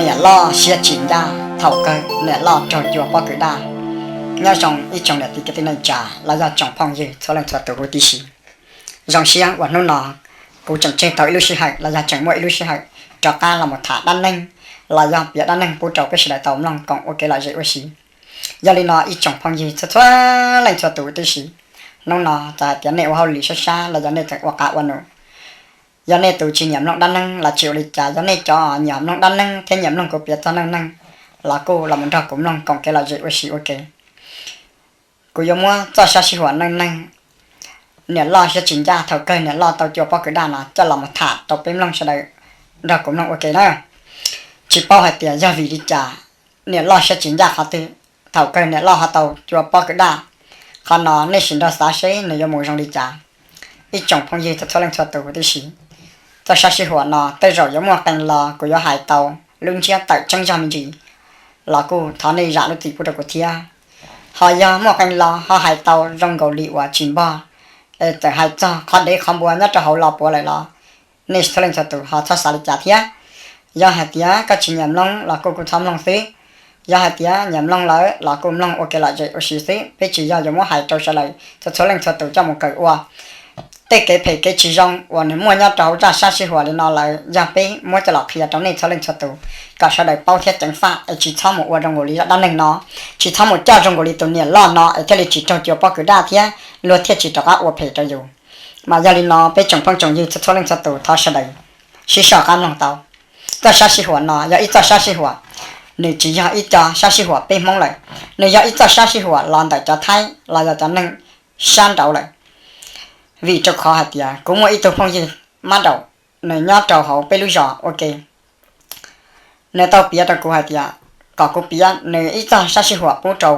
Niam loj siab tsis ncaj, thaum kawg niam loj raug cua pob kws daj. Nyob zoo ib tsoom niam txiv kwv tij neej tsa los yog tsoom phooj ywg txhua leej txhua tus huv tib si. Zoo siab uas hnub no kuv tseem tseg tau ib lub sij hawm los yog tseem muaj ib lub sij hawm rov qab los mus tham dab neeg los yog piav dab neeg pub rau peb sawv daws tau mloog koom ua kev lom zem ua si. Yog li no ib tsoom phooj ywg txhua txhua leej txhua tus huv tib si, hnub no txawm hais tias nej ua hauj lwm sab sab los yog nej tseem ua qab ua num, yog nej tus tsis nyiam mloog dab neeg los tsis ua li cas, yog nej cov nyiam mloog dab neeg thiab nyiam mloog kuv piav txog neej neeg los kuj los mus nrog kuv mloog koom kev lom zem ua si ua ke. Kuv yuav muab txoj sab sij huam neej neeg niam loj siab tsis ncaj thaum kawg niam loj tau cua pob kws daj no coj los mus tham rau peb mloog sawv daws nrog kuv mloog ua ke na. Tsis paub hais tias yog vim li cas niam loj siab tsis ncaj qhov twg, thaum kawg niam loj ho tau cua pob kws daj. Qhov no nej sim nrog xav seb nws yuav mus zoo li cas. Ib tsoom phooj ywg txhua txhua leej txhua tus huv tib si, txoj sab sij huam no tej zaum yuav muaj qee lo kuv yuav hais tau lub ntsiab tawm tseeb zog me ntsis los kuj thov nej zam lub txim pub rau kuv thiab. Ho yog muaj qee lo ho hais tau zoo nkaus li uas tsis npog, es txawm hais txog qhov dev qhov npua nyob rau hauv lo puav lawm los nej txhua leej txhua tus ho txhob xav li cas thiab. Yog hais tias koj tsis nyiam mloog los kuj kuj txhob mloog xwb. Yog hais tias nyiam mloog lawm los kuj mloog ua kev lom zem ua si xwb, peb tsis yog yuav muab hais rau sawv daws txhua txhua leej txhua tus coj mus kawm ua. Tej kev phem kev tsis zoo uas nws muaj nyob rau hauv zaj sab sij huam li no lawm yog peb muab coj los qhia rau nej txhua leej txhua tus kom sawv daws paub thiab ceev faj es tsis txhob mus ua zoo nkaus li zaj dab neeg no, tsis txhob mus coj zoo nkaus li tus niam loj no es thiaj li tsis raug cua pob kws daj thiab luag thiaj tsis rov qab ua phem rau yus. Mas yog li no peb tsoom phooj tsoom ywg txhua txhua leej txhua tus thov sawv daws sib sau qab mloog tau. Txoj sab sij huam no yog ib txoj sab sij huam, nws tsis yog ib co sab sij huam peb Hmoob lawm, nws yog ib txoj sab sij huam los ntawm cov Thaib los yog cov neeg sab nraud lawm. Vim rau qhov hais tias kuv muaj ib tug phooj ywg mab nraum, nws nyob rau hauv peb lub zos ua ke. Nws tau piav rau kuv hais tias kom kuv piav nws ib txoj sab sij huam pub rau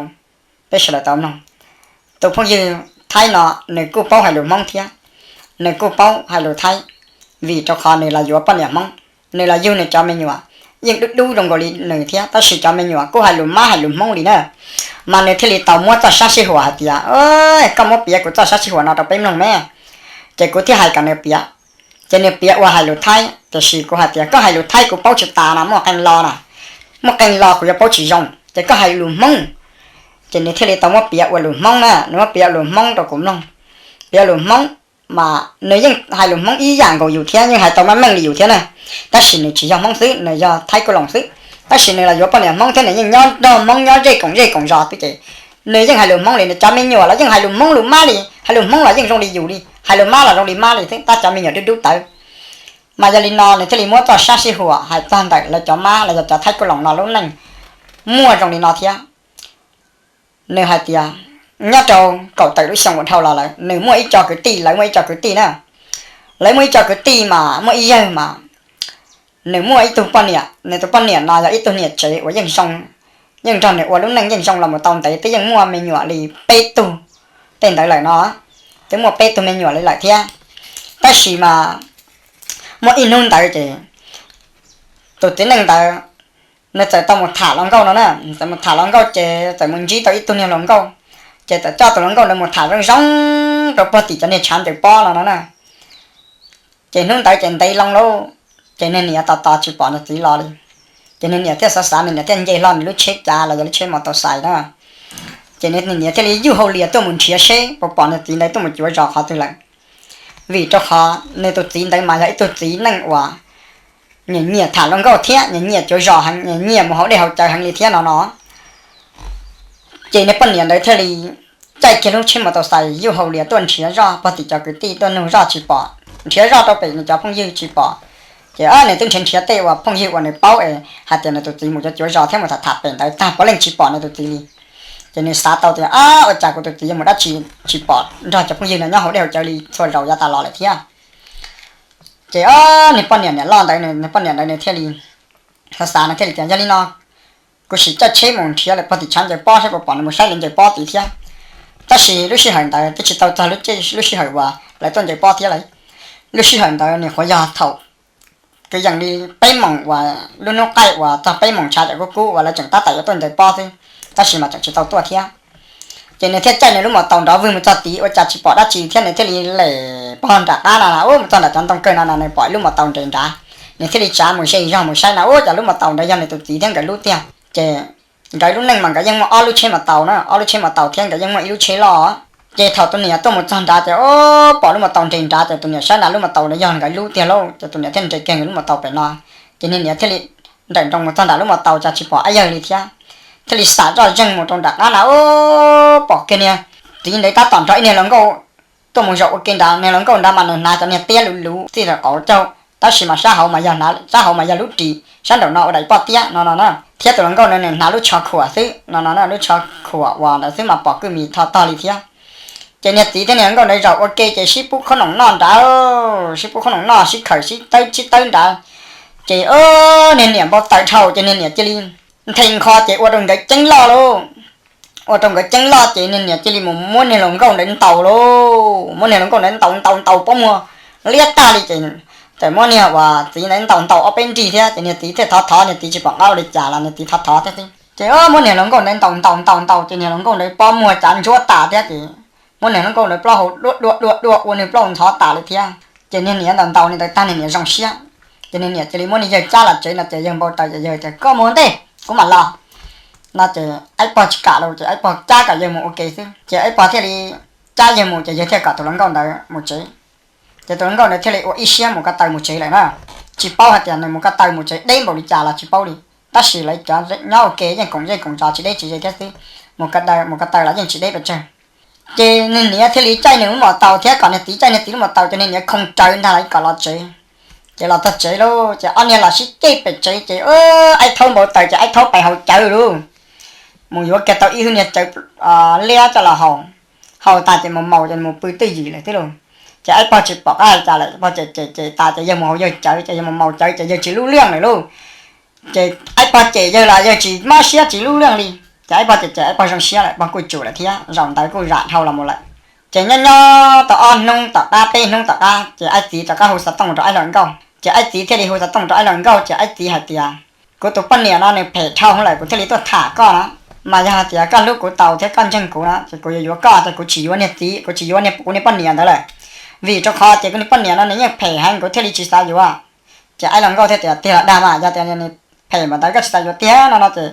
peb sawv daws tau mloog. Tus phooj ywg Thaib no nws kuj paub hais lus Hmoob thiab, nws kuj paub hais lus Thaib, vim rau qhov nws los yuav poj niam Hmoob, nws los yug nws cov me nyuam yeej dub dub zoo nkaus li nws thiab, tab sis cov me nyuam kuj hais lus mab hais lus Hmoob li na. Mas nws thiaj li tau muab txoj sab sij huam hais tias, koj muab piav kuv txoj sab sij huam no rau peb mloog me. Ces kuv thiaj hais kom nws piav. Ces nws piav ua hais lus Thaib, tiam sis kuv hais tias koj hais lus Thaib kuv paub tsis tas na, muaj qee lo na, muaj qee lo kuv yuav paub tsis zoo, ces koj hais lus Hmoob. Ces nws thiaj li tau muab piav ua lus Hmoob na, nws muab piav ua lus Hmoob rau kuv mloog. Piav ua lus Hmoob, mas nws yeej hais lus Hmoob ib yam nkaus yus thiab, yeej hais tau meej meej li yus thiab na. Tab sis nws tsis yog Hmoob xwb, nws yog Thaib Kuj Loos xwb, tab sis nws los yuav poj niam Hmoob thiab nws yeej nyob nrog Hmoob nyob zej koom zej koom zos xwb ces nws yeej hais lus Hmoob li, nws cov me nyuam los yeej hais lus Hmoob lus mab li, hais lus Hmoob los yeej zoo li yus li, hais lus mab los zoo li mab li xwb, tab cov me nyuam dub dub tawv. Mas yog li no nws thiaj li muab txoj sab sij huam hais txog ntawm lawv cov mab los yog cov Thaib Kuj Loos no lub neej muaj zoo li no thiab. Nws hais tias nyob rau kaum tawm lub xyoo uas dhau los lawm, nws muaj ib co kwv tij, lawv muaj ib co kwv tij na, lawv muaj ib co kwv tij mas muaj ib yawg mas nws muaj ib tug poj niam, nws tus poj niam no yog ib tug niam tsev uas yeej zoo, yeej nrog nws ua lub neej yeej zoo los mus tau ntev, twb yeej muaj me nyuam li peb tug tej ntawd lawm no, twb muaj peb tug me nyuam li lawm thiab. Tab sis mas muaj ib hnub ntawd ces tus txiv neej ntawd nws txawm tau mus tham hluas nkauj no na, txawm mus tham hluas nkauj ces txawm mus ntsib tau ib tug niag hluas nkauj, ces txawm coj tus hluas nkauj ntawd mus tham zoo zoo rau puag tim cov niag tshav ncaws pob no no na. Ces hnub ntawd ces ntev loo lauj, ces nws niam tos tos tsis pom nws txiv los li. Ces nws niam thiaj xav xav, nws niam thiaj nce hlo nws lub tsheb cav los yog lub tsheb mos taus xais na. Ces nws niam thiaj li yuj hauj lias tuaj mus nrhiav seb puas pom nws txiv ntawd tuaj mus cuav zos qhov twg lawm. Vim rau qhov nws tus txiv ntawd mas yog ib tug txiv neej uas nyiam nyiam tham hluas nkauj thiab nyiam nyiam cuav zos heev, nyiam nyiam mus haus dej haus cawv heev li thiab no no. Ces nws poj niam ntawd thiaj li caij kiag lub tsheb mos taus xais yuj hauj lias tuaj nrhiav zoj puag tim cov kwv tij, tuaj nug zoj tsis pom, nrhiav zoj rau pem nws cov phooj ywg tsis pom. Ces nws twb nrhiav nrhiav tej uas phooj ywg uas nws paub es hais tias nws tus txiv mus cuav cuav zos thiab mus tham tham pem ntawd tag puav leej tsis pom nws tus txiv li. Ces nws xav tau tias, ua cas kuv tus txiv yuav mus dab tsi tsis pom nrog cov phooj ywg no nyob haus dej haus cawv li txhua zaus yav tas los lawm thiab. Ces nws poj niam niam loj ntawd, nws poj niam ntawd nws thiaj li xav xav, nws thiaj li tias, yog li no kuv sim caij tsheb mus nrhiav lawm puag tim tshav ncaws pob seb puas pom nws mus saib lawv ncaws pob tid thiab. Tab sis lub sij hawm ntawd twb tsis tau txog lub sij hawm uas lawv tuaj ncaws pob thiab lawm. Lub sij hawm ntawd nws qhuav yog thaum kwv yees li peb moos uas lub hnub qaij uas txog peb moos tshav tawm kub kub uas lawv tseem tab tom yuav tuaj ncaws pob xwb, tab sis mas tseem tsis tau tuaj thiab. Ces nws thiaj caij nws lub mos taus nrov vwg mus txog tid ua cas tsis pom dab tsi thiab, nws thiaj li lem pog nram qab no, mus txog nram cov ntoo kawg no no nws pom ib lub mos taus nres nrad. Nws thiaj li tsav mus ze zog mus saib na, ua cas lub mos taus ntawd yog nws tus txiv thiab nkawd lub tiag. Ces nkawd lub neej mas nkawd yeej muaj ob lub tsheb mos taus na, ob lub tsheb mos taus thiab nkawd yeej muaj ib lub tsheb loj. Ces thaum tus niam tuaj mus txog nrad ces o, pom lub mos taus nres nrad ces tus niam saib na, lub mos taus ntawd yog nkawd lub tiag lauj. Ces tus niam thiaj nres kiag nkawd lub mos taus pem no. Ces niag niam thiaj li nrawm nroos mus txog nram lub mos taus cas tsis pom ib yawg li thiab. Thiaj li xam zoj zeeg mus rau nram qab na, o, pom kiag niag txiv ntawd tab tom nrog ib niag hluas nkauj tuaj mus zaum ua ke nrad. Niag hluas nkauj nrad mas nws hnav cov niag tiab luv luv txij rau qauv caug, tab sis mas sab hauv mas yog hnav, sab hauv mas yog lub ris, sab nraum no ua daim poj tiab no no na. Thiab tus hluas nkauj ntawd nws hnav lub tsho khuam xwb no no na, lub tsho khuam uas ntawd xwb mas pom kwj mis tho tog li thiab. Ces niag txiv thiab niag hluas nkauj ntawd zaum ua ke ces sib pub qhob noom noj nrad, sib pub qhob noom noj, sib khawm sib tawb sib tawb nrad. Ces o, niag niam npau taws dhau ces niag niam cia li nthe nkho ces ua rau nkawd ceeb loj lauj. Ua rau nkawd ceeb loj ces niag niam cia li mus muab niag hluas nkauj ntawd ntaus lauj, muab niag hluas nkauj ntawd ntaus ntaus ntaus pob muag liab tag li ces txawm muab niag uas txiv ntawd ntaus ntaus ob peb nrig thiab ces niag txiv thiaj thov thov, niag txiv tsis pom qab ua li cas los niag txiv thov thov thiab xwb. Ces muab niag hluas nkauj ntawd ntaus ntaus ntaus ntaus ces niag hluas nkauj ntawd pob muag cav ntsuab tas thiab ces muab niag hluas nkauj ntawd plaub hau dua dua dua dua ua nws plaub hau ntxhov tas li thiab. Ces niag niam ntaus ntaus li ntawd tag niag niam zoo siab. Ces niag niam cia li muab niag yawg cab los tsev no ces yawg npau taws ces yawg tias koj mus ua ntej kuv mam los no ces aib pog tsis kam los ces aib pog cab kom yawg mus ua ke xwb ces aib pog thiaj li cab yawg mus ces yawg thiaj kom tus hluas nkauj ntawd mus tsev. Ces tus hluas nkauj ntawd thiaj li ua ib siab mus ko taw mus tsev lawm na. Tsis paub hais tias nws mus ko taw mus tsev deb npaum li cas los tsis paub li, tab sis lawv cov nyob ua ke yeej koom zej koom zos tsis deb tsis ze thiab xwb, mus ko taw los yeej tsis deb pes tsawg. Ces niag niam thiaj li caij nws lub mos taus thiab kom niag txiv caij niag txiv lub mos taus ces niag niam khoov rawv ntag lawv kom los tsev. Ces los txog tsev lauj ces ob niag los sib ceg pem tsev ces aib thaub npau taws ces aib thaub pais haus cawv lauj, mus yuav kiag tau ib hwj niag cawv liab coj los haus. Haus tas ces mus maus ces mus pw twj ywm lawm thiab lauj. Ces aib pog tsis pom qab hais cas lawm, pog cem cem cem tas ces yawg mus haus yawg cawv ces yawg mus maus cawv ces yawg tsis lub liaj lawm lauj. Ces aib pog cem yawg los yawg tsis mob siab tsis lub liaj li. Ces aib pog cem cem aib pog zoo siab lawm, pog kuj tsum lawm thiab zaum ntawd kuj zam dhau los mus lawm. Ces nyob nyob tau ob hnub tom qab peb hnub tom qab ces aib txiv rov qab hu xov tooj rau aib hluas nkauj ces aib txiv thiaj li hu xov tooj rau aib hluas nkauj ces aib txiv hais tias kuv tus poj niam no nws phem dhau lawm kuv thiaj li tuaj tham koj na. Mas yog hais tias koj hlub kuv tau thiab koj ntseeg kuv na ces kuv yuav yuav koj ces kuv tsis yuav niag txiv, kuv tsis yuav niag kuv niag poj niam ntawd lawm. Vim rau qhov tias kuv niag poj niam no nws yeej phem heev kuv thiaj li tsis xav yuav. Ces aib hluas nkauj thiaj tias tiag los dag mas yog tias nws phem npaum ntawd koj tsis xav yuav tiag no no ces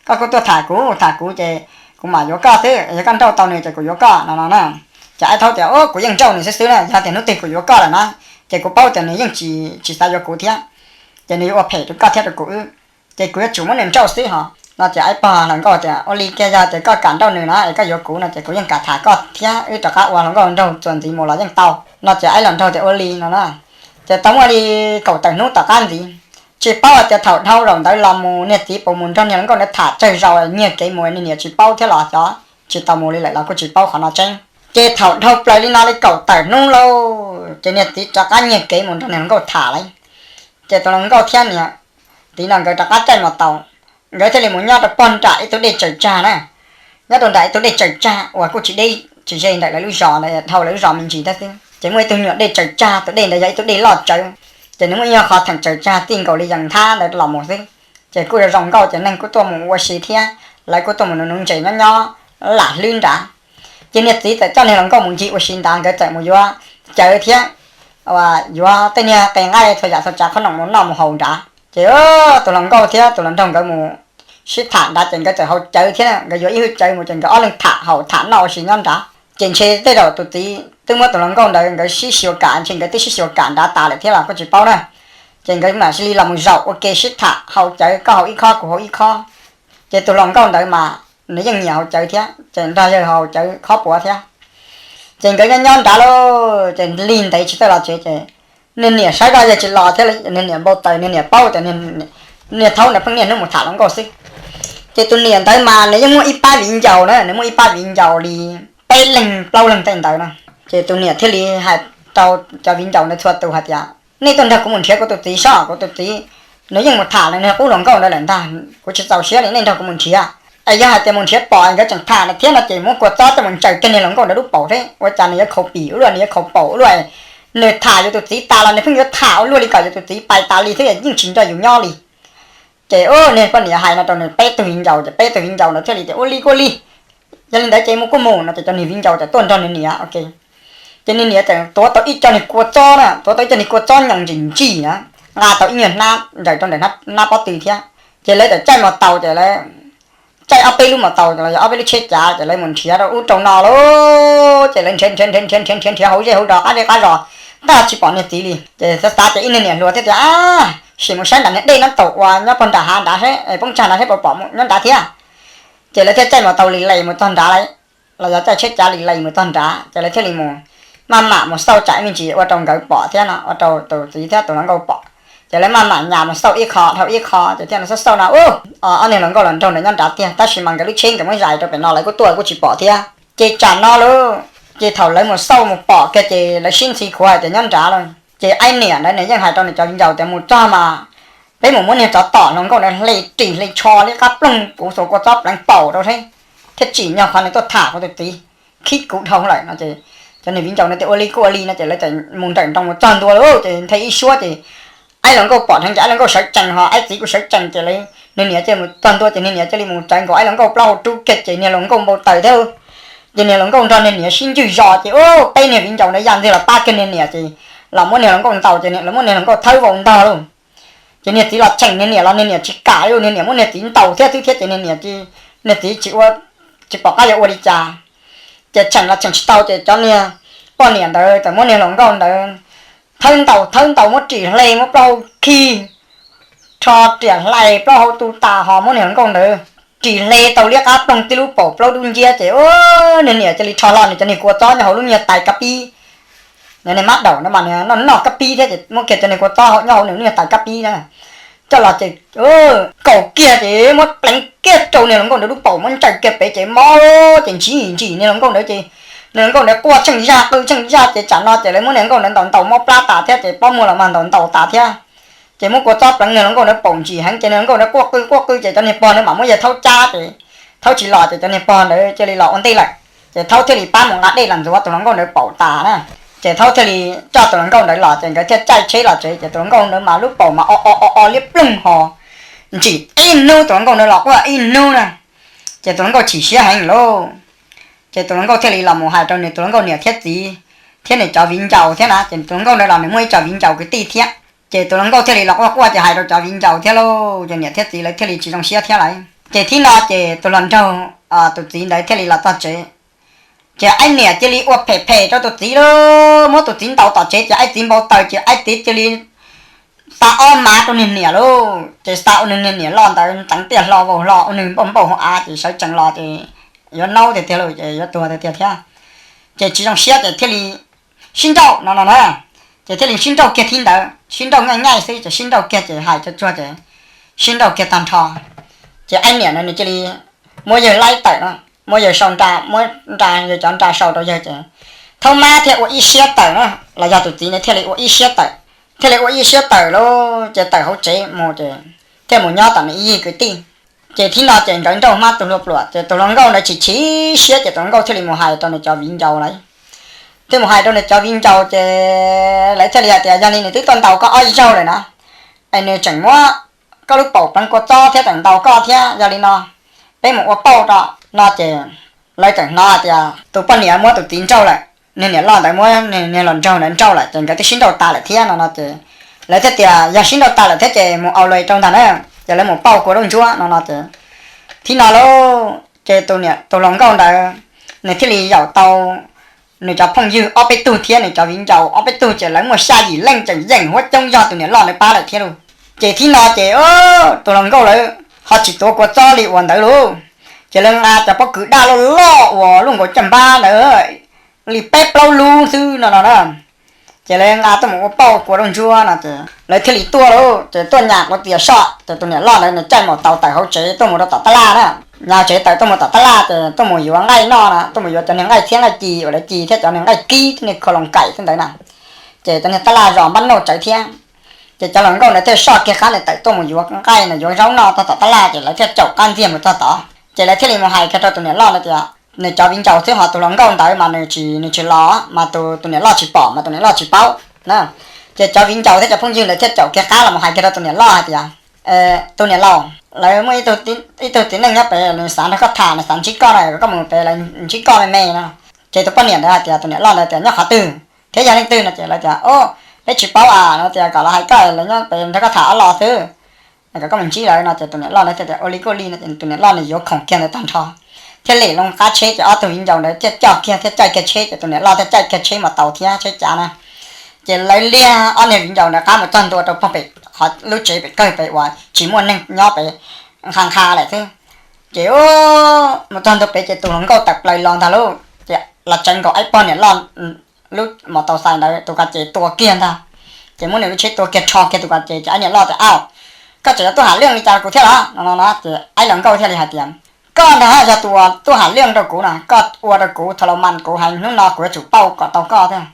koj kuj tuaj tham kuv tham kuv ces kuv mam yuav koj xwb, yog koj nrauj tau nws ces kuv yuav koj no no na. Ces aib thaub tias o kuv yeej nrauj nws xwb xwb na, yog tias hnub twg kuv yuav koj lawm na ces kuv paub tias nws yeej tsis xav yuav kuv thiab, ces nws yuav ua phem rau koj thiab rau kuv wb, ces kuv yuav tsum muab nws nrauj xwb ho no. Ces aib pog hluas nkauj tias ua li kiag yog tias koj kam nrauj nws na es koj yuav kuv no ces kuv yeej kam tham koj thiab wb rov qab ua hluas nkauj nraug txuas ntxiv mus los yeej tau no ces aib hluas nraug tias ua li no na. Ces tau muaj li kaum tawm hnub tom qab ntxiv, tsis paub hais tias thaum dhau zaum ntawd los mus niag txiv puas mus nrog niag hluas nkauj ntawd tham tsawg zaus nyiag kev mus niag niam tsis paub thiab los xyov tsis tau mus li lawm los kuj tsis paub qhov no tseeb. Ces thaum dhau plaws li no li kaum tawm hnub lauj ces niag txiv rov qab nyiag kev mus nrog niag hluas nkauj tham lawm. Ces tus hluas nkauj thiab niag txiv no nkawd rov qab caij mos taus, nkawd thiaj li mus nyob rau pog nram ib tug dej tsaws tsag na. Nyob rau nram ib tug dej tsaws tsag uas kuj tsis deb tsis ze ntawm lawv lub zos ntawd, dhau lawv lub zos me ntsis thiab xwb. Ces muaj ib tug nyuam dej tsaws tsag, tus dej ntawd yog ib tug dej loj tsawv. Ces nws muaj ib qho theem tsaws tsag txij nkaus li yees nthab ntawd los mus xwb. Ces kuj zoo nkauj ces neeg kuj tuaj mus ua si thiab lawv kuj tuaj mus nuv nuv ntses nyob nyob lam hlwb nrad. Ces niag txiv txawm coj niag hluas nkauj mus ncig ua si nrad, nkawd txawm mus yuav cawv thiab yuav tej niag qe nqaij txhua yam txhua tsav qhob noom mus noj mus haus nrad. Ces tus hluas nkauj thiab tus hluas nraug nkawd mus sib tham nrad ces nkawd txawm haus cawv thiab nkawd yuav ib hwj cawv mus ces nkawd ob leeg tham haus tham noj ua si nyob nrad. Ces ntshe tej zaum tus txiv twb muab tus hluas nkauj ntawd nkawd sib xyuas kam, ntshe nkawd twb sib xyuas kam nrad tas lawm thiab los kuj tsis paub na. Ces nkawd mam li los mus zaum ua ke sib tham haus cawv, koj haus ib khob kuv haus ib khob. Ces tus hluas nkauj ntawd mas nws yeej nyiam haus cawv thiab ces nrog yawg haus cawv khob puav thiab. Ces nkawd nyob nyob nrad lauj ces lig ntev tsis txawj los tsev ces niag niam saib zoj yawg tsis los thiab, niag niam npau taws, niag niam paub tias niag thaub ntawd pheej niaj hnub mus tham hluas nkauj xwb. Ces tus niam ntawd mas nws yeej muaj ib pab viv ncaus na, nws muaj ib pab viv ncaus li peb leeg plaub leeg tej ntawd na. Ces tus niam thiaj li hais rau cov viv ncaus ntawd txhua tus hais tias nej tuaj nrog kuv mus nrhiav kuv tus txiv soj, kuv tus txiv nws yeej mus tham nws qub hluas nkauj ntawd lawm ntag, kuv tsis txaus siab li, nej nrog kuv mus nrhiav. Es yog hais tias mus nrhiav pom nkawd tseem tham nws thiab no ces muab kua txob coj mus ntsaws kiag niag hluas nkauj ntawd lub paum thiab, ua cas nws yuav khaus pim ua luaj, nws yuav khaus paum ua luaj. Nws tham yus tus txiv tas los nws pheej yuav tham ua luaj li kom yus tus txiv pais tas li thiab yeej tsis nrog yus nyob li. Ces niag poj niam hais no rau nws peb tug viv ncaus ces peb tug viv ncaus ntawd thiaj li tias ua li kuj ua li, yog li ntawd ces mus kuj mus no ces cov niag viv ncaus txawm tuaj nrog nws niam. Ces nws niam txawm tuav tau ib co niag kua txob na, tuav tau ib co niag kua txob nyoos ntsim ntsim na, nqa tau ib nyuag hnab ncaws rau ntawm hnab pob tw thiab. Ces lawv txawm caij mus taus ces lawv caij ob peb lub mus taus los yog ob peb lub tsheb cav ces lawv mus nrhiav rau ub rau no lauj. Ces lawv nrhiav nrhiav nrhiav nrhiav nrhiav nrhiav hauv zej hauv zos qab zej qab zos, qab tsis pom niag txiv li. Ces xav xav ces ib niag niam hluas thiaj tias, sim mus saib nram niag dej nab taum uas nyob puag nram hav nrad seb, poob tsag nrad seb puas pom nyob nrad thiab. Ces lawv thiaj caij mus tau li les mus txog nrad lawm, los yog caij tsheb cav li les mus txog nrad ces lawv thiaj li mus maj mam mus xauj tsam me ntsis ua rau nkawd pom thiab no, ua rau tus txiv thiab tus hluas nkauj pom. Ces lawv maj mam nyas mus xauj ib qho dhau ib qho ces thiaj xauj xauj no, ub, ob niag hluas nkauj los nraug ntawd nyob nrad tiag, tab sis mas nkawd lub tsheb nkawd muab zais rau pem no lawv kuj tuaj kuj tsis pom thiab. Ces tsam no lauj, ces thaum lawv mus xauj mus pom kiag ces lawv sib ntxhi khuav hais tias nyob nrad lawm. Ces aib niam ntawd nws yeej hais rau nws cov viv ncaus tias mus txog mas peb mus muab niag tsov tom hluas nkauj ntawd hle ris hle tsho liab qab ploog kuv xuas kua txob pleev paum rau seb, thiaj tsim nyog qhov nws tuaj tham kuv tus txiv, khib kuv dhau lawm no. Ces cov niag viv ncaus no tias ua li kuj ua li no ces lawv txawm mus nrawm nroos mus txog ntua lawm ces nthe ib suab ces aib hluas nkauj pom dheev ces aib hluas nkauj sawv tsees ho aib txiv kuj sawv tsees ces lawv, niag niam cia li mus txog ntua ces niag niam cia li mus tsawv nkaus aib hluas nkauj plaub hau rub kiag ces niag hluas nkauj npau taws thiab. Ces niag hluas nkauj nrog niag niam sib ncwg zos ces ub peb niag viv ncaus ntawd ya ntxiag los pab kiag niag niam ces los muab niag hluas nkauj ntaus ces lawv muab niag hluas nkauj thawb vau ntog lauj. Ces niag txiv los cheem niag niam los niag niam tsis kam li, niag niam muab niag txiv ntaus thiab xwb thiab ces niag niam, niag txiv tsis ua, tsis pom qab yuav ua li cas. Ces cheem los cheem tsis tau ces cov niag poj niam ntawd txawm muab niag hluas nkauj ntawd thawb ntaus thawb ntaus muab ris hle muab plaub hau khi, rho riam hlais plaub hau tu tas ho muab niag hluas nkauj ntawd ris hle tau liab qab ploog tib lub paum plaub dub nciab ces niag niam cia li rho hlo nws cov niag kua txob nyob hauv lub nyuag tais kab pib. Niag mab daum no mas nws noj noj kab pib thiab ces muab kiag cov niag kua txob nyob hauv nws lub nyuag tais kab pib na coj los ces kaum kiag ces muab pleev kiag rau niag hluas nkauj ntawd lub paum muab ntsaws kiag pem ces mob ces ntsim ntsim niag hluas nkauj ntawd ces niag hluas nkauj ntawd quaj tsheej zaj qw tsheej zaj ces tsam no ces lawv muab niag hluas nkauj ntawd ntaus ntaus mob plab tas thiab ces pob muag los mas ntaus ntaus tas thiab. Ces muab kua txob pleev niag hluas nkauj ntawd paum ntsim heev ces niag hluas nkauj ntawd quaj qw quaj qw ces cov niag pog ntawd mam muab yawg Thaub cab ces Thaub tsis los ces cov niag pog ntawd cia li los ua ntej lawm. Ces Thaub thiaj li pab mus nqa dej los ntxuav tus hluas nkauj ntawd paum tas na. Ces Thaub thiaj li coj tus hluas nkauj ntawd los ces nkawd thiaj caij tsheb los tsev ces tus hluas nkauj ntawd mas lub paum mas o o o o liab ploog ho ntsim ib hnub, tus hluas nkauj ntawd los quaj ib hnub na. Ces tus hluas nkauj chim siab heev lauj. Ces tus hluas nkauj thiaj li los mus hais rau nws tus hluas nkauj niam thiab txiv thiab nws cov viv ncaus thiab na, ces tus hluas nkauj ntawd los nws muaj ib co viv ncaus kwv tij thiab. Ces tus hluas nkauj thiaj li los quaj quaj ces hais rau cov viv ncaus thiab lauj, ces niam thiab txiv lawv thiaj li tsis zoo siab thiab lawm. Ces thib no ces tus hluas nraug, tus txiv ntawd thiaj li los txog tsev. Ces aib niam cia li ua phem phem rau tus txiv lauj, muab tus txiv ntaus tom tsev ces aib txiv npau taws ces aib txiv cia li xa ob mav rau niag niam lauj, ces xa ua nws niag niam loj ntawd ntxeev tiaj hlo vau hlo ua nws npauj npauj hauv av ces sawv tsees los ces yuav naub tiag tiag lauj, ces yuav tuag tiag tiag thiab. Ces tsis zoo siab ces thiaj li sib nrauj no no na. Ces thiaj li sib nrauj kiag thib ntawd, sib nrauj nyaij nyaij xwb ces sib nrauj kiag ces hais tsuag tsuag ces sib nrauj kiag tag nrho. Ces aib niam no nws cia li muab yawg laib tawm no, muab yawg sau nra, muab nra yawg cov nra sau rau yawg ces Thaub mab thiaj ua ib siab tawm na, los yog tus txiv nws thiaj li ua ib siab tawm. Thiaj li ua ib siab tawm lauj, ces tawm hauv tsev mus ces thiaj mus nyob tom nws ib yig kwv tij. Ces thib no ces nkawd nrauj hmab tus hlua pluam ces tus hluas nkauj ntawd chim chim siab ces tus hluas nkauj thiaj li mus hais rau nws cov viv ncaus lawm. Thiaj mus hais rau nws cov viv ncaus ces lawv thiaj li hais tias yog li nws twb tuaj ntaus koj ob zaug lawm na, es nws tseem muab koj lub paum pleev kua txob thiab tseem ntaus koj thiab, yog li no peb mus ua pauj rau no ces lawv txawm hnov hais tias tus poj niam muab tus txiv nrauj lawm, niag niam loj ntawd muab niag hluas nraug ntawd nrauj lawm ces nkawd twb sib nrauj tas lawm thiab no no ces lawv thiaj tias yog sib nrauj tas lawm thiab ces mus au lus rau ntag na, ces lawv mus pauj kua rooj ntsuab no no ces thib no lauj ces tus niam tus hluas nkauj ntawd nws thiaj li yaum tau nws cov phooj ywg ob peb tug thiab nws cov viv ncaus ob peb tug ces lawv muaj xya yim leej tseem yeem huab coob yog tus niam loj ntawd pab lawm thiab lauj. Ces thib no ces tus hluas nkauj lawv ho tsis tuav kua txob li uas ntawd lauj, ces lawv nqa cov pob kws daj loj loj uas luaj nkaus caj npab ntawd li peb plaub lub xwb no no na. Ces lawv nqa tuaj mus ua pauj kua rooj ntsuab no ces lawv thiaj li tuaj lauj, ces tuaj nyas quav txias soj ces tus niam loj ntawd nws caij mus tau tawm hauv tsev tuaj mus rau tom tab laj na. Nyas tsev tawm tuaj mus tom tab laj ces tuaj mus yuav nqaij noj na, tuaj mus yuav cov niag nqaij txhiab nqaij ci uas lawv ci thiab cov niag nqaij kib thiab niag khaus loos kaim xwb ntawd na. Ces cov niag tab laj zos npab nauj tsawv thiab. Ces cov hluas nkauj ntawd thiaj soj kiag qab ntawd tawm tuaj mus yuav nqaij no yuav zaub noj txog tom tab laj ces lawv thiaj caum qab ntxiag mus txog tod. Ces lawv thiaj li mus hais kiag rau tus niam loj ntawd tias nws cov viv ncaus xwb ho tus hluas nkauj ntawd mas nws tsis, nws tsis los mas tus, tus niam loj tsis pom mas tus niam loj tsis paub na. Ces cov viv ncaus thiab cov phooj ywg ntawd thiaj caum kiag qab los mus hais kiag rau tus niam loj hais tias tus niam laus, lawv muaj ib tug txiv neej nyob pem nws xav nrog koj tham, nws xav ntsib koj no, koj mus pem lawv ntsib koj me me no. Ces tus poj niam ntawd hais tias, tus niam loj ntawd tias nyob qhov twg thiab yog leej twg no ces lawv tias o, Peb tsis paub a, no tias kom los hais koj, lawv nyob pem nrog koj tham ob los xwb, kom koj mus ntsib lawv no. Ces tus niam loj ntawd thiaj tias ua li kuj li no. Ces tus niam loj nws yuav khoom kiag ntawd tag nrho, thiaj li loo qab tsheb ces ob tug viv ncaus ntawd thiaj coj kiag, thiaj caij kiag tsheb, ces tus niam loj thiaj caij kiag tsheb mus tau thiab tsheb cav na. Ces lawv liag ob niag viv ncaus ntawd qab mus txog ntua rau pem lub tsev pem kawg pem uas tsis muaj neeg nyob pem, nqa nqa lawm xwb. Ces mus txog ntua pem ces tus hluas nkauj tawm plaws los ntag lauj, ces los tseev nkaus ib pog niam loj lub mos tau xais ntawd tus ka ces tua kiag ntag. Ces muab nws lub tsheb tua kiag rho kiag tus ka ces, ces ib niam loj tias, Au, koj tseem yuav tuaj hais lwj li cas rau kuv thiab los? No no no ces ib hluas nkauj thiaj li hais tias, Koj ntag yog tus uas tuaj hais lwj rau kuv no, koj ua rau kuv tha los mas kuv hais hnub no kuv yuav tsum pauj kom tau koj thiab.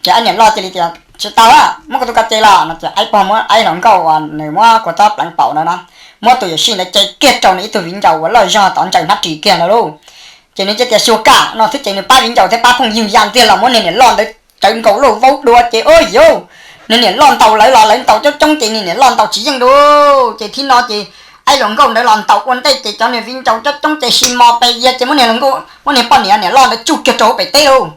Ces ib niam loj cia li tias, Tsis tau, muab kuv tus ka ces los no. Ces ib pog muab ib hluas nkauj uas nws muab kua txob pleev paum ntawd no, muab tus yuam sij ntawd ce kiag rau nws ib tug viv ncaus uas loj zog tod ntsaws hnab ris kiag ntawd lauj. Ces nws cia tias xyuas kam no xwb ces nws pab viv ncaus thiab pab phooj ywg ya ntxiag los muab niag niam loj ntawd tsawv nkaus lauj, vaub dua ces ua yuv, niag niam loj ntaus lawv los lawv ntaus coob coob ces niag niam loj ntaus tsis yeej lauj. Ces thib no ces ib hluas nkauj ntawd los ntaus ua ntej ces cov niag viv ncaus coob coob ces sib mos pes ya ces muab niag hluas nkauj, muab niag poj niam niam loj ntawd tsuj kiag rau hauv pem teb lauj.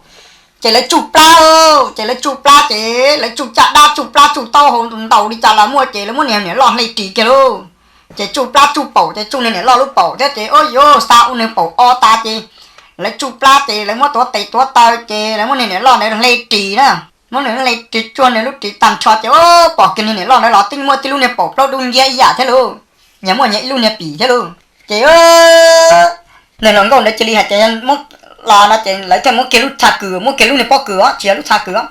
Ces lawv tsuj plab, ces lawv tsuj plab ces lawv tsuj caj dab tsuj plab tsuj taub hau ntaus li cas los muaj ces lawv muab niag niam loj hle ris kiag lauj. Ces tsuj plab tsuj paum ces tsuj niag niam loj lub paum thiab ces ua yuv xa ua nws paum o tas ces lawv tsuj plab ces lawv muab tuav tes tuav taw ces lawv muab niag niam loj ntawd hle ris na. Muab nws hle ris tsuag nws lub ris tag nrho ces pom kiag niag niam loj ntawd los twb muaj tib lub niag paum plaub dub nciab ib yam thiab lauj, nyias muaj nyias ib lub niag pim thiab lauj. Ces niag hluas nkauj ntawd cia li hais tias muab los no ces lawv thiaj muab kiag lub txha kws, muab kiag lub niag pob kws os, tsis yog lub txha kws os,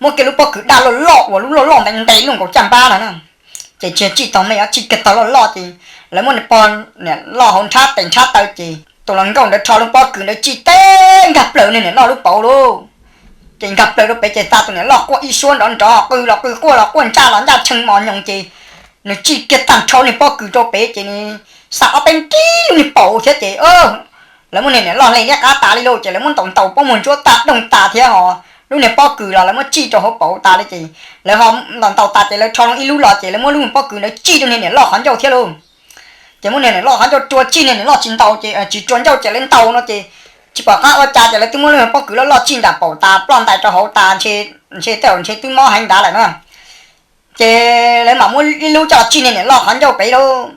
muab kiag lub pob kws daj loj loj uas lub loj loj ntev ntev luaj nkaus caj npab no na. Ces tsis tsij tog me os, tsij kiag tog loj loj ces lawv muab niag pog niam loj hauv nrhab tes nrhab taw ces tus hluas nkauj ntawd rho lub pob kws ntawd tsij teb nkag plaws niag niam loj lub paum lauj. Ces nkag plaws rau pem ces xa tus niam loj quaj ib suab nrov nrov, qw los qw, quaj los quaj, ntsaj los ntsaj tshee mos nyoos ces nws tsij kiag tag nrho niag pob kws rau pem ces nws xa ob peb nrib lub niag paum thiab ces lawv muab niag niam loj hle niab qab tas li lauj. Ces lawv muab ntaus ntaus pob muag ntsuab tag doog tas thiab ho lub niag pob kws los lawv muab tsij rau hauv paum tas li ces lawv ho ntaus ntaus tas ces lawv rho loo ib lub los ces lawv muab lub pob kws ntawd tsij rau niag niam loj qhov ncauj thiab lauj. Ces muab niag niam loj qhov ncauj rua tsij, niag niam loj tsis ntaus ces tsis rua ncauj ces lawv ntaus no ces tsis pom qab ua cas ces lawv twb muab lub pob kws loj loj tsij nram paum tas ploj ntais rau hauv tas ntshe tej zaum ntshe twb mob heev ntawd lawm na. Ces lawv mam muab ib lub coj tsij niag niam loj qhov ncauj pem lauj.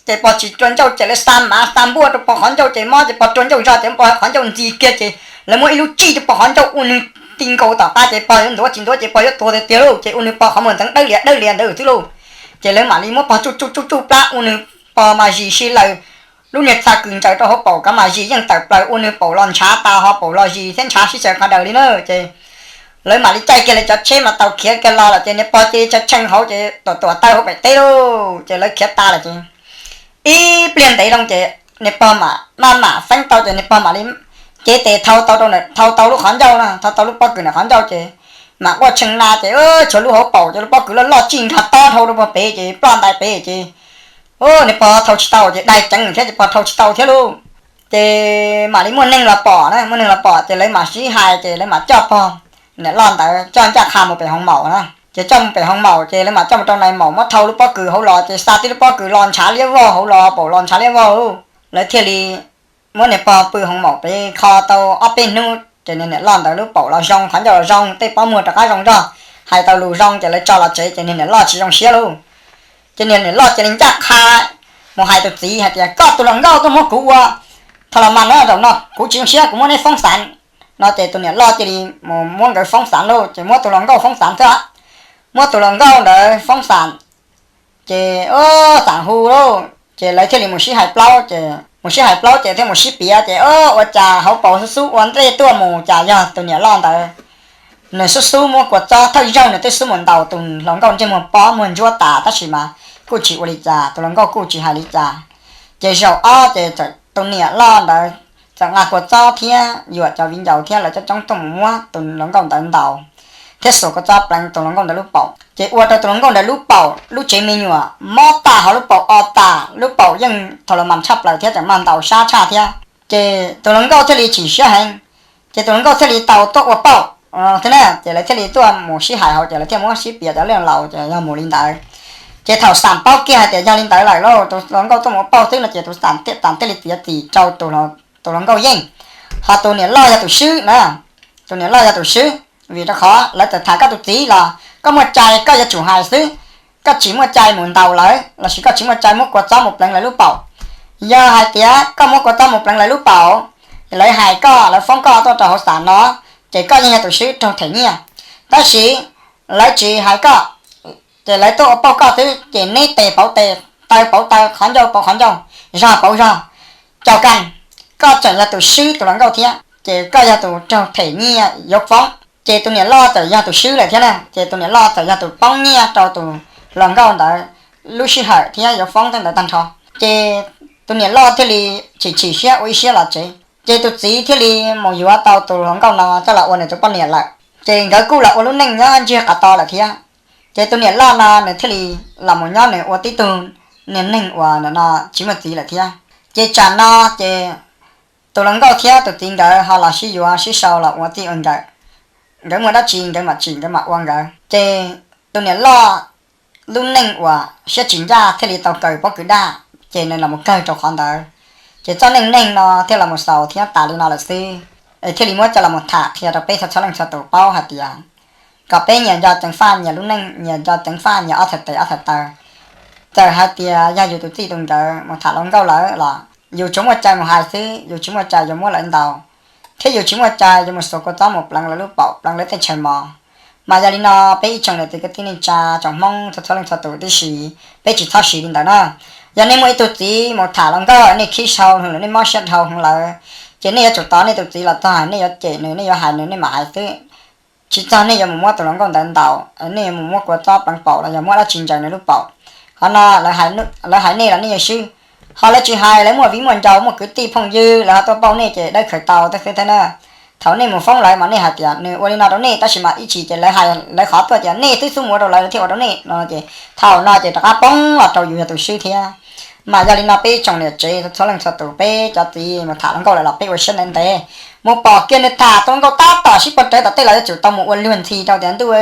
Ces pog tsis rua ncauj ces lawv xa mav xa npuaj rau pog qhov ncauj ces mob ces pog rua ncauj zog ces pog qhov ncauj ntxi kiag ces lawv muab ib lub tsij rau pog qhov ncauj ua nws ti nkaus tom qab ces pog yuav ntuav tsis ntuav ces pog yuav tuag tiag tiag lauj. Ces ua nws pog qhov muag ntxeev dawb lias dawb lias ntawd xwb lauj. Ces lawv mam li muab pog tsuj tsuj tsuj tsuj plab ua nws pog mas zis si lawm. Lub niag txha kws ntsaws rau hauv paum kav mas zis yeej tawm plaws ua nws paum los ntshav tas ho paum los zis thiab ntshav sib xyaw qhov daws li na. Ces lawv mam li caij kiag lawv cov tsheb mas tau khiav kiag los lawm ces niag pog cia li tshee hauv ces tuam tuam taw hauv pem teb lauj. Ces lawv khiav tas lawm ces ib pliag ntev loo ces niag pog mam maj mam feeb tau ces niag pog mam li cev tes thau tau rau, thau tau lub qhov ncauj na, thau tau lub pob kws ntawm qhov ncauj ces mam quaj tshee na ces tshuav lub hauv paum ces lub pob kws loj loj tsij nkag tob dhau rau pog pem ces ploj ntais pem ces niag pog thau tsis tau ces dai ceev thiab ces pog thau tsis tau thiab lauj. Ces mam li muaj neeg los pom na, muaj neeg los pom ces lawv mam sib hais ces lawv mam coj pog niam loj ntawd coj ncaj qha mus pem hoo maum na. Ces coj mus pem hoo maum ces lawv mam coj mus rau nais maum muab thau lub pob kws hauv los ces xa tib lub pob kws los ntshav liab vog hauv los, paum los ntshav liab vog lauj. Lawv thiaj li muab niag pog pw hoo maum pem kho tau ob peb hnub ces niag niam loj ntawd lub paum los zoo, qhov ncauj los zoo, tej pob muag rov qab zoo zog, hais tau lus zoo ces lawv tso los tsev ces niag niam loj tsis zoo siab lauj. Ces niag niam loj cia li ncaj qha mus hais tus txiv hais tias, Koj tus hluas nkauj tuaj muab kuv ua tha los mas na, zaum no kuv tsis zoo siab, kuv muab neb foob xav. No ces tus niam loj cia li mus muab nkawd foob xav lauj, ces muab tus hluas nkauj foob xav thiab. Muab tus hluas nkauj ntawd foob xav ces xav hu lauj, ces lawv thiaj li mus sib hais plaub ces, mus sib hais plaub ces thiaj mus sib piav ces ua cas hauv paus xub xub ua ntej tuaj mus cas yog tus niam loj ntawd. Nws xub xub muab kua txob thawj zaug, nws twb xub mus ntaus tus hluas nkauj ntsej muag pob muag ntsuab tas tab sis mas kuj tsis ua li cas, tus hluas nkauj kuj tsis hais li cas. Ces zaum ob ces tus niam loj ntawd txawm nqa kua txob thiab yuam cov viv ncaus thiab lawv coob coob tuaj mus muab tus hluas nkauj ntawd ntaus thiab xuas kua txob pleev tus hluas nkauj ntawd lub paum, ces ua rau tus hluas nkauj ntawd lub paum lub tsev me nyuam mob tas, ho lub paum o tas, lub paum yeej tha los mas tshaj plaws thiab tseem mag ntaus sab tshaj thiab. Ces tus hluas nkauj thiaj li chim siab heev, ces tus hluas nkauj thiaj li tau tuaj ua pauj thiab na. Ces lawv thiaj li tuaj mus sib hais hauv ces lawv thiaj muab sib piav cov lej laus ces yog mus li ntawd. Ces thaum xam paub kiag hais tias yog li ntawd lawm lauj, tus hluas nkauj tuaj mus ua pauj xwb no ces tus xam thiaj li txiav txim rau tus hluas nkauj yeej, ho tus niam loj yog tus swb na. Tus niam loj yog tus swb, vim rau qhov lawv txawm tham koj tus txiv los Koj muaj cai koj yuav tsum hais xwb, koj tsis muaj cai mus ntaus lawv lossis koj tsis muaj cai muab kua txob mus pleev lawv lub paum. Yog hais tias koj muab kua txob mus pleev lawv lub paum, lawv hais koj, lawv foob koj tuaj rau hauv xam no, ces koj yeej yog tus swb raug them nyiaj. Tab sis lawv tsis hais koj, ces lawv tuaj ua pauj koj xwb ces neb tes pauv tes, taw pauv taw, qhov ncauj pauv qhov ncauj, zog pauv zog, cau kag, koj tseem yog tus swb tus hluas nkauj thiab ces koj yog tus raug them nyiaj yuav foob. Ces tus niam loj txawm yog tus swb lawm thiab na, ces tus niam loj txawm yog tus poob nyiaj rau tus hluas nkauj ntawd lub sij hawm thiab yuav foob tej ntawd tag nrho. Ces tus niam loj thiaj li chim chim siab ua ib siab los tsev, ces tus txiv thiaj li mus yuav tau tus hluas nkauj no coj los ua nws tus poj niam lawm. Ces nkawd kuj los ua lub neej nyob ntsiag qhov to lawm thiab. Ces tus niam loj no nws thiaj li los mus nyob nws ua tib tug niag neeg uas nim no tsis muaj txiv lawm thiab. Ces tsam no ces tus hluas nkauj thiab tus txiv nkawd ho los sib yuav sib sau los ua txij ua nkawm. Nkawd muaj dab tsi nkawd mam tsim nkawd mam ua nkawd. Ces tus niam loj lub neej uas siab tsis ncaj thiaj li tau kawg pob kws daj, ces nws los mus kawg rau qhov ntawd. Ces txoj neej neeg no thiaj los mus xaus thiab tas li no lawm xwb. Es thiaj li muab coj los mus tham qhia rau peb txhua txhua leej txhua tus paub hais tias kom peb nyias nco ceev faj nyias lub neej, nyias nco ceev faj nyias ob txhais tes ob txhais taw. Txawm hais tias yog yus tus txij tus nkawm mus tham hluas nkauj lawm los yus tsuas muaj cai mus hais xwb, yus tsis muaj cai yuav muab lawv ntaus, thiab yus tsis muaj cai yuav mus xuas kua txob mus pleev lawv lub paum, pleev lawv tej chaw mos. Mas yog li no peb ib tsoom niam txiv kwv tij neej tsa tsoom Hmoob txhua txhua leej txhua tus tib si, peb tsis txhob siv li ntawd na. Yog nej muaj ib tug txiv mus tham hluas nkauj nej khib sau heev lawm, nej mob siab dhau heev lawm, ces nej yuav tsum tos nej tus txiv los txog, nej yuav cem nws, nej yuav hais nws, nej mam hais xwb. Tsis txog nej yuav mus muab tus hluas nkauj ntawd ntaus, nej yuav mus muab kua txob pleev paum los yog muab dab tsi ntsaws nws lub paum. Qhov no lawv hais nej los nej yeej swb. Ho lawv tsis hais, lawv muaj viv muaj ncaus, muaj kwv tij phooj ywg, lawv ho tuaj pauj nej ces dawb khaws tau tej xwb thiab na. Thaum nej mus foob lawv mas nej hais tias nws ua li no rau nej, tab sis mas ib chim ces lawv hais lawv qhov tuaj tias nej twb xub mus ua rau lawv thiaj ua rau nej no ces thaum no ces rov qab poob los rau yus yog tus swb thiab. Mas yog li no peb tsoom niam tsev txhua leej txhua tus, peb cov txiv mus tham hluas nkauj lawm los peb ua siab ntev ntev, mus pom kiag nws tham tus hluas nkauj tab tom sib puag rawv tom tej los yuav tsum tau mus ua luag ntxhi rau tias ntuj,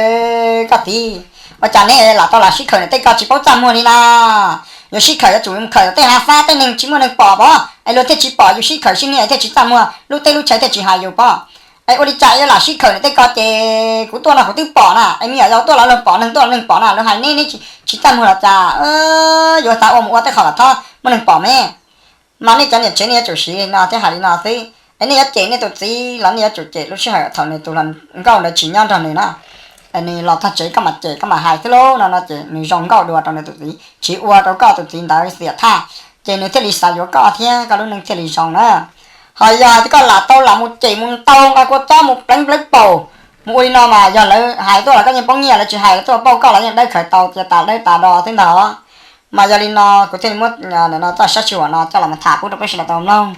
koj txiv, ua cas neb lam tau lam sib khawm niam tej ko tsis paub txaj muag li na. Yuav sib khawm yuav tsum mus khawm tom tej hav fab tej neeg tsis muaj neeg pom pom es luag thiaj tsis pom yus sib khawm sib niaj thiaj tsis txaj muag, lub teb lub chaw thiaj tsis hais yus pom. Es ua li cas yuav lam sib khawm niam tej ko ces kuv tuaj no kuv twb pom na, es me nyuam yaus tuaj los luag pom, neeg tuaj los neeg pom na, luag hais neb neb tsis txaj muag los cas yuav xav ua mus ua tej qho kom txhob muaj neeg pom me. Mas nej cov niam tsev nej yuav tsum siv li no thiab hais li no xwb. Es nej yuav cem nej tus txiv los nej yuav tsum cem lub sij hawm thaum nws tus hluas nkauj ntawd tsis nyob nrog nws na. Es nws los txog tsev koj mam cem koj mam hais xwb lauj no no ces nws zoo nkauj dua rau nws tus txiv, tsis ua rau koj tus txiv ntawd xiam thaj, ces nws thiaj li xav yuav koj thiab koj lub neej thiaj li zoo na. Ho yog hais tias koj lam tau lam mus cem mus ntaus nqa kua txob mus pleev pleev paum, mus ua li no mas yog lawv hais tuaj los koj yeej poob nyiaj, lawv tsis hais lawv tuaj pauj koj los yeej dawb khaws tau cia tas dawb tas do xwb ntag. Mas yog li no kuv thiaj li muab no txoj sab sij huam no coj los tham pub rau peb sawv daws tau mloog,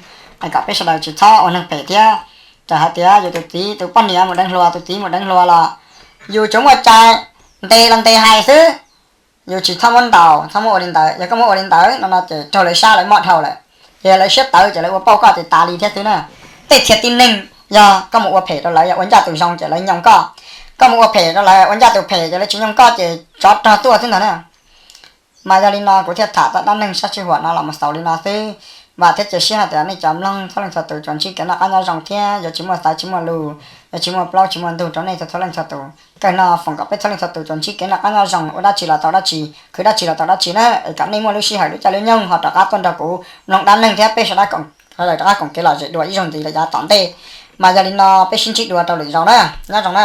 es kom peb sawv daws tsis txhob ua neeg phem thiab. Txawm hais tias yus tus txiv tus poj niam mus deev hluas, tus txiv mus deev hluas los yus tsuas muaj cai ntes los ntes hais xwb, yus tsis txhob muab ntaus txhob muab ua li ntawd. Yog koj muab ua li ntawd no no ces raug lawv sab lawv mob dhau lawm. Ces yog lawv siab tawv ces lawv ua pauj koj ces tas li thiab xwb na. Tej txhia tib neeg yog koj mus ua phem rau lawv, yog ua ncaj tus zoo ces lawv nyoo koj. Koj mus ua phem rau lawv, ua ncaj tus phem ces lawv tsis nyoo koj ces tsov rog tuaj xwb ntag na. Mas yog li no kuv thiaj tham txoj dab neeg sab sij huam no los mus xaus li no xwb. Vam thiab cia siab hais tias nej cov mloog txhua leej txhua tus tsuas ntsib kev noj qab nyob zoo thiab yuav tsis muaj xaiv tsis muaj lus, yuav tsis muaj plaub tsis muaj ntug rau nej txhua txhua leej txhua tus. Kawg no foom kom peb txhua leej txhua tus tsuas ntsib kev noj qab nyob zoo, ua dab tsi los tau dab tsi, khwv dab tsi los tau dab tsi na, es kom nej muaj lub sij hawm lub caij lub nyoog ho rov qab tuaj nrog kuv mloog dab neeg thiab peb sawv daws rov qab koom kev lom zem dua ib zaug ntxiv lawm yav tom ntej. Mas yog li no peb sib ntsib dua rau lwm zaus na, nyob zoo na.